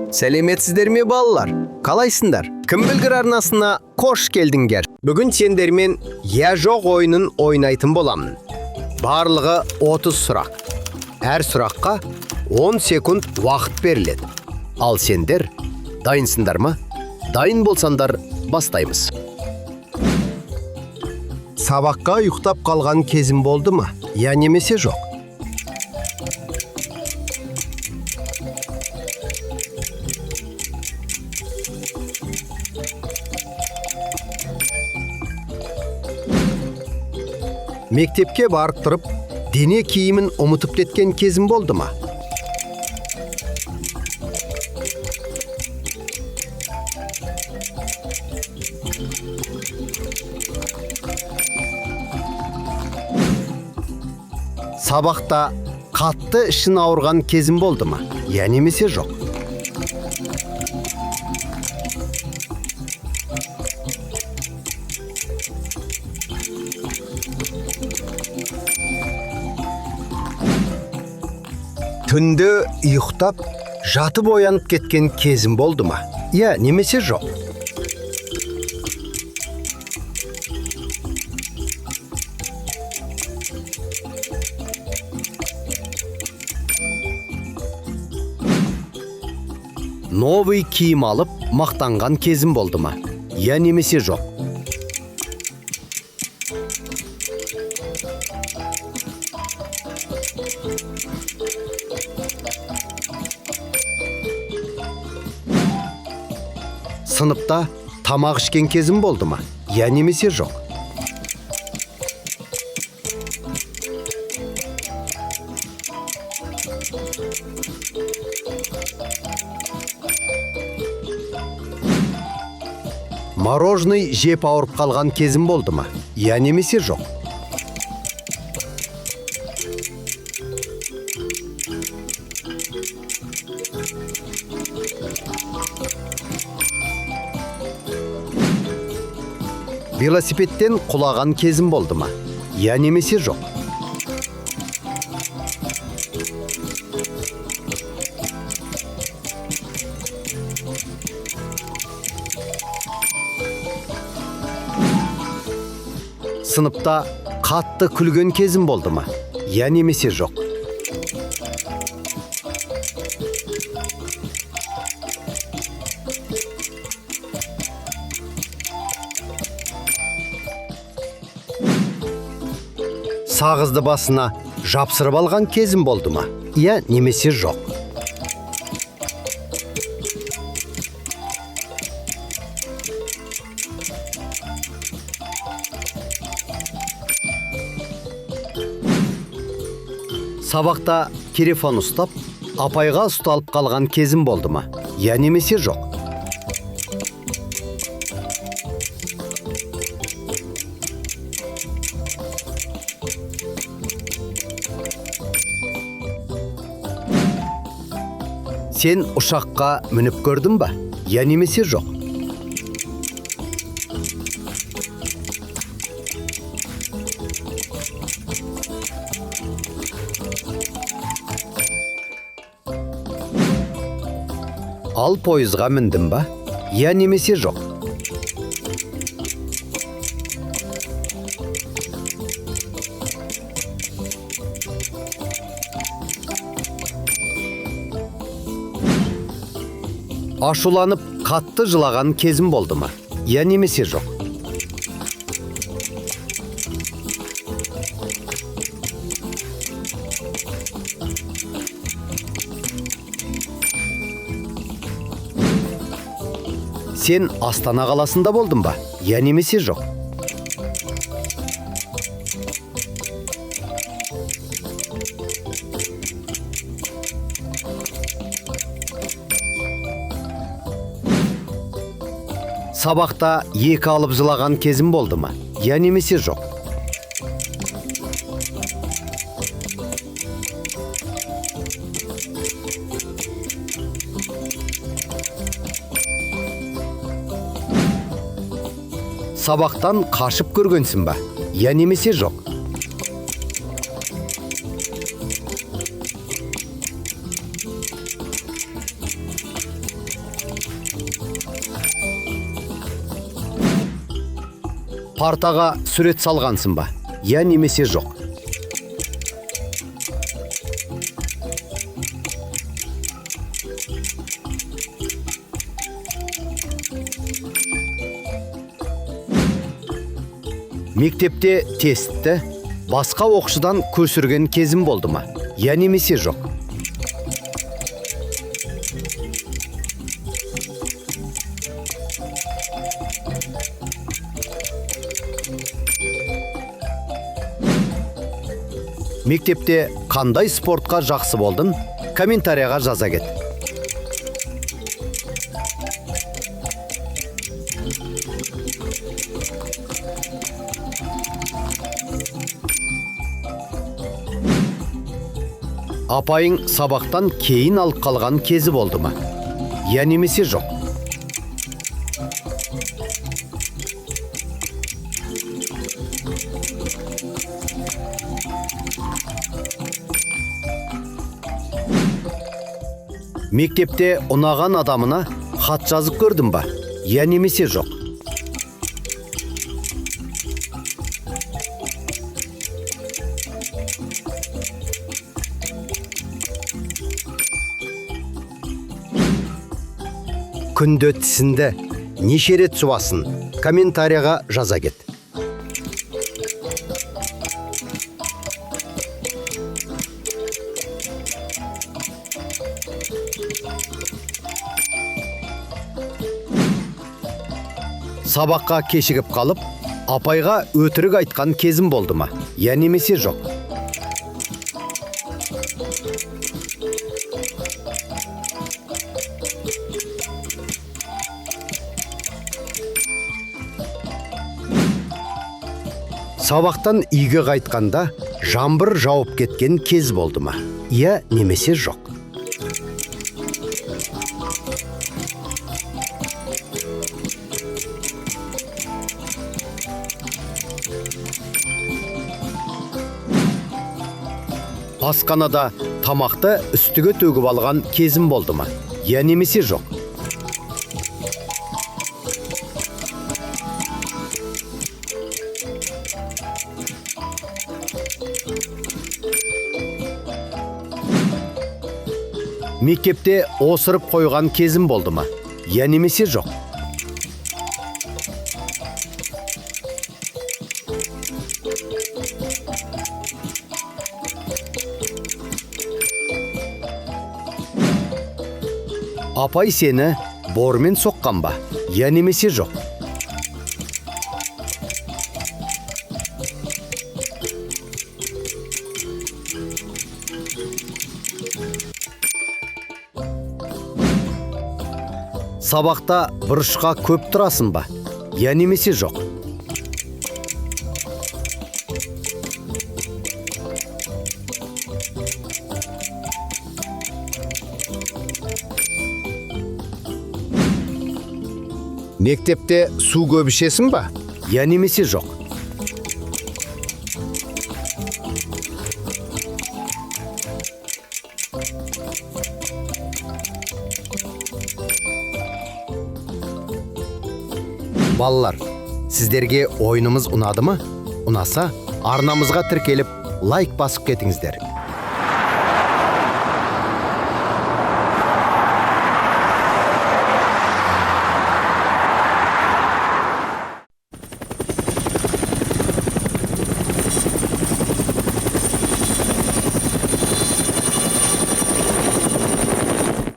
Сәлеметсіздер ме, балалар? Қалайсыңдар? Кім білгір арнасына қош келдіңдер. Бүгін сендермен «Я жоқ» ойынын ойнайтын боламын. Барлығы 30 сұрақ. Әр сұраққа 10 секунд уақыт беріледі. Ал сендер дайынсыңдар ма? Дайын болсаңдар, бастаймыз. Сабаққа ұйықтап қалған кезім болды ма? Я немесе жоқ? Мектепке барып тұрып, дене киімін ұмытып кеткен кезім болды ма? Сабақта қатты ішін ауырған кезім болды ма? Я немесе жоқ? Түнде ұйықтап, жатып оянып кеткен кезім болды ма? Я немесе жоқ? Новый киім алып, мақтанған кезім болды ма? Я немесе жоқ? Сыныпта тамақ ішкен кезім болды ма? Я немесе жоқ? Мороженый жеп ауырып қалған кезім болды ма? Я немесе жоқ? Велосипедтен құлаған кезім болды ма? Я немесе жоқ? Сыныпта қатты күлген кезім болды ма? Я немесе жоқ? Сағызды басына жапсырып алған кезім болды ма? Я немесе жоқ? Сабақта телефон ұстап, апайға ұсталып қалған кезім болды ма? Я немесе жоқ? Сен ұшаққа мініп көрдің ба? Я немесе жоқ? Ал пойызға міндім ба? Я немесе жоқ? Ашуланып қатты жылаған кезім болды ма? Я немесе жоқ? Сен Астана қаласында болдың ба? Я немесе жоқ? Сабақта екі алып жылаған кезім болды ма? Я немесе жоқ? Сабақтан қашып көргенсің ба? Я немесе жоқ? Партаға сурет салғансың ба? Я немесе жоқ? Мектепте тестті басқа оқушыдан көшірген кезім болды ма? Я немесе жоқ? Мектепте қандай спортқа жақсы болдың? Комментарияға жаза кет. Апайың сабақтан кейін алып қалған кезі болды ма? Я немесе жоқ? Мектепте ұнаған адамына хат жазып көрдің ба? Я немесе жоқ? Күнде тісінді неше рет жуасын? Комментарияға жаза кет. Сабаққа кешігіп қалып, апайға өтірік айтқан кезім болды ма? Я немесе жоқ? Сабақтан үйге қайтқанда жаңбыр жауып кеткен кез болды ма? Я немесе жоқ? Асханада тамақты үстіге төгіп алған кезім болды ма? Я немесе жоқ? Мектепте осырып қойған кезім болды ма? Я немесе жоқ? Апай сені бормен соққан ба? Я немесе жоқ? Сабақта бұрышқа көп тұрасың ба? Я немесе жоқ? Мектепте су көп ішесің ба? Я немесе жоқ? Балалар, сіздерге ойынымыз ұнады ма? Ұнаса, арнамызға тіркеліп, лайк басып кетіңіздер.